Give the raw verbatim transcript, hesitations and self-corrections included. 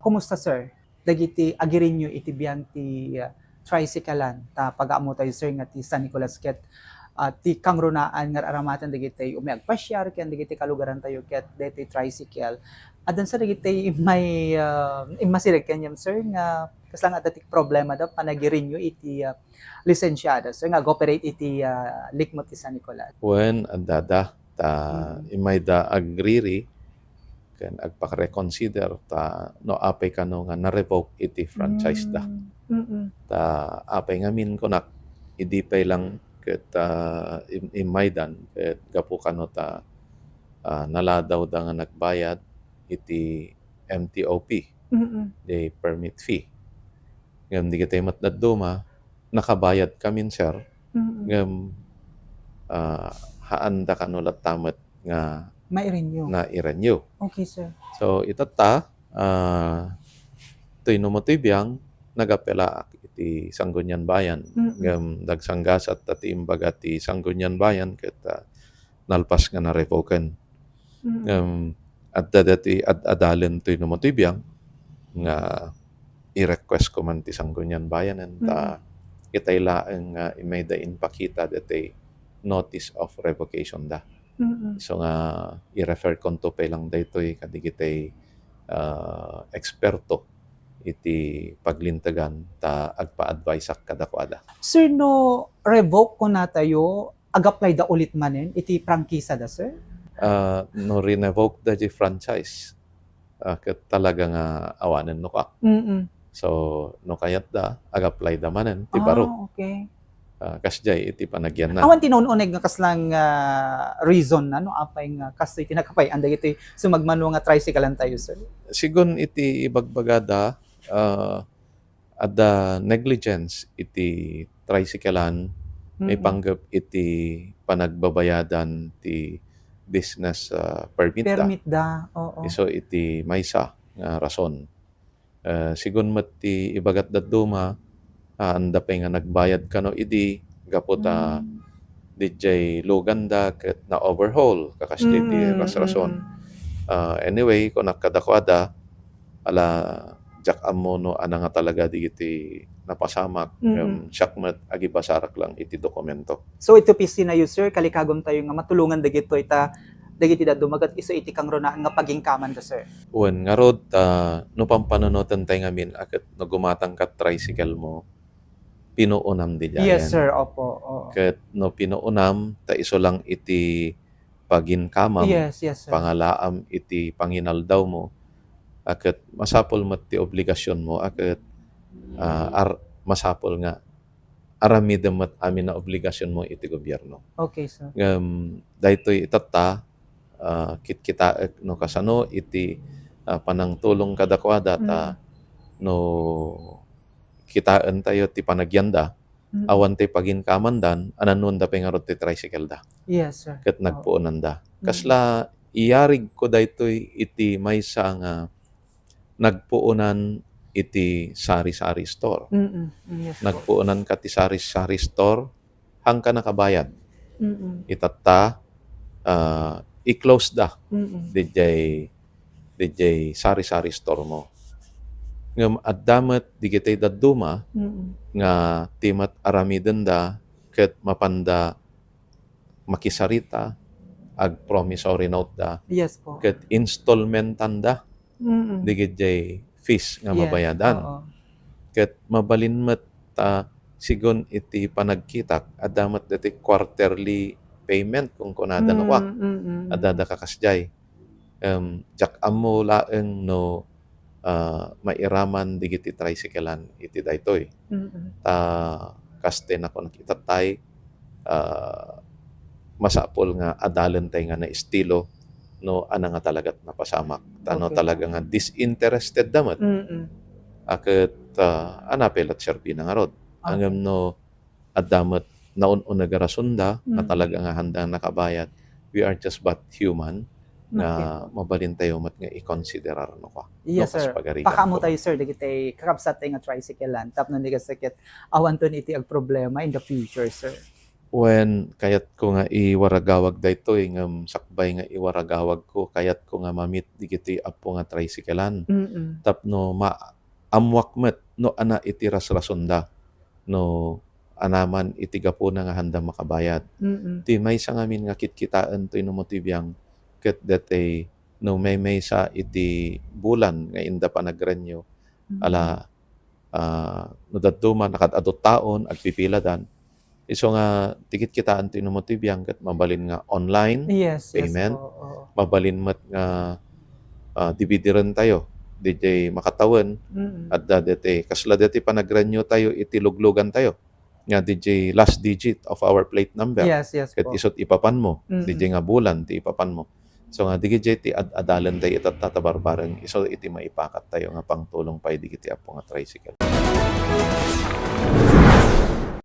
Kumusta, sir? Dagiti agirenyo iti biang ti, ah, tricycle-an, ta pagaammo tayo, sir, nga ti San Nicolas ket, ah, ti kangrunaan nga ar-aramatan dagiti umay agpasiar ken dagiti kalugaran tayo ket daytoy tricycle. Addan, sir, dagiti immay, ah, immasideg kaniam, sir, nga kasla nga adda ti problema da panagirenyo iti, ah, lisensiada, sir, nga ag-operate iti, ah, likmo ti San Nicolas? Wen, addada. Ta Mm. immay da agriri ken agpakareconsider ta no apay kano nga na-revoke iti franchise da. Mm. Mm-mm. Ta apay ngamin kunak, idi pay lang ket, ah, im-, immaydan ket gapu kano ta, ah, naladaw da nga nagbayad iti M T O P, Mm-mm. the permit fee. Ngem dagitoy met dadduma, nakabayad kamin, sir. Mm-mm. Ngem, ah, haanda kano latta met nga Mairenyo. Nairenyo. Okay, sir. So, itatta, ah, toy no matoy biang, nagapelaak iti Sangguniang Bayan. Mm-mm. Ngem dagsanggasat ta ti imbaga ti Sangguniang Bayan ket, ah, nalpas nga na-revoken. Mm. Ngem adda dati ad-adalen toy no matoy biang nga i-request ko man ti Sangguniang Bayanen ta Mm. itay laeng nga imayda impakita dati notice of revocation da. Mm. So nga i-refer konto pay lang daytoy kadigitay, ah, eksperto iti paglintegan ta agpa-adviseak kadakuada. Sir, no revoke kunatayo, ag-apply da ulit manen iti prangkisa da, sir? Ah, no rinevoke da di franchise, ah, ket talaga nga awanen no ka. Mm-mm. So, no kayat da, ag-apply da manen ti baro. Ah, okay. Ah, kasdiay iti panagyanna. Awan ti naun-uneg nga kaslang, ah, reason na, no? Apay nga kastoy ti nakapay-an dagiti sumagmamano nga tricycle-an tayo, sir? Sigun iti ibagbagada, ah, adda negligence iti tricycle-an Mm-mm. maipanggep iti panagbabayadan ti business, ah, permit da. Permit da, oo. Isu iti maysa nga rason. Eh, sigun met ti ibagat dadduma, ah, haanda pay nga nagbayad kano idi gapu ta Mm. didiay luganda ket na-overhaul, kakasdi ti Mm, rasrason. mm. Ah, anyway, kunak kadakuada, ala, diak ammo no ania nga talaga dagiti napasamak, Mm-mm. ngem siak met agibasarak lang iti dokumento. So, iti opisinayo, sir, kalikagom tayo nga matulongan dagitoy ta dagiti dadduma ket isu iti kangrunaan nga pagingkaman da, sir. Wen, ngarud, ah, no pampanunoten tay ngamin a ket no gumatang kat tricycle mo, pinuonam didiayen. Yes, sir. Opo, oo. Ket no pinuonam, ta isu lang iti paginkamam, Yes, yes, sir. pangalaam iti panginaldaw mo, a ket masapul met ti obligasion mo, a ket, ah, ar-, masapul nga aramidem met amin a obligasion mo iti gobierno. Okay, sir. Ngem daytoy itatta, ah, kitkitaek no kasano iti, ah, panangtulong kadakuada ta Mm. no kitaentayo ti panagyanda, Mm. awan ti paginkamandan, a nannuanda pay ngarud ti tricycle da. Yes, sir. Ket Oo. nagpuonanda. Mm. Kasla iyarigko daytoy iti maysa nga nagpuonan iti sari-sari store. Mm-mm. Yes po. Nagpuonan ka ti sari-sari store, haanka nakabayad. Mm-mm. Itatta, ah, i-close da Mm-mm. didiay, didiay sari-sari store mo. Ngem adda met digitay dadduma Mm-mm. nga ti met aramidenda ket mapanda makisarita, ag-promissory note da, Yes po. ket installmentan da Mm-mm. digitay fees nga Yes, mabayadan. oo. Ket mabalin met ta sigun iti panagkitak, adda met dati quarterly payment, kunkunada no kua. Mm, mm, mm. Adda da kakasdiay. Em, diak ammo laeng no, ah, mairaman digiti tricycle-an iti daytoy. Mm. Ta kas ti nakunak itattay, ah, masapul nga adalentay nga naestilo no ania nga talagat napasamak. Ta no Okay. talaga nga disinterested da met, Mm. a ket, ah, ania pay la ti serbina ngarud. Okay. Ngem no adda met naun-uneg a rasonda nga Mm. talaga nga haanda nakabayad, we are just but human nga Okay. mabalintayo met nga ikonsiderar no kua. Yes, No, kas sir. pagarigan Pakaammo ko. tayo, sir, dagiti kakabsat tayo nga tricycle-an. Tapno di kasakit, awanton iti agproblema in the future, sir. Wen, kayatko nga iwaragawag daytoy, ngem sakbay nga iwaragawagko, kayatko nga mamit digiti appo nga tricycle-an. Mm. Tapno maammuak met no ania iti rasrasonda, no ania man iti gapuna nga haanda makabayad. Mm. Ti maysa ngamin nga kitkitaen toy no ti biang ket daytoy no maymaysa iti bulan nga inda panagrenyo, mm, ala, ah, no dadduma, nakaad-adu taon, agpipiladan. Isu nga ti kitkitaen toy no ti biang ket mabalin nga online, yes, yes, payment, oo, oo, mabalin met nga, ah, dividiren tayo. Didiay makatawen, mm, adda deti, kasla deti panagrenyo tayo iti luglugan tayo. Nga didiay last digit of our plate number. Yes, yes, ket po, isut ipapan mo, mm, didiay nga bulan ti ipapan mo. So nga didiay ti ad-adalen tayo itatta ta barbareng, isu iti maipakat tayo nga pangtulong pay digiti appo nga tricycle.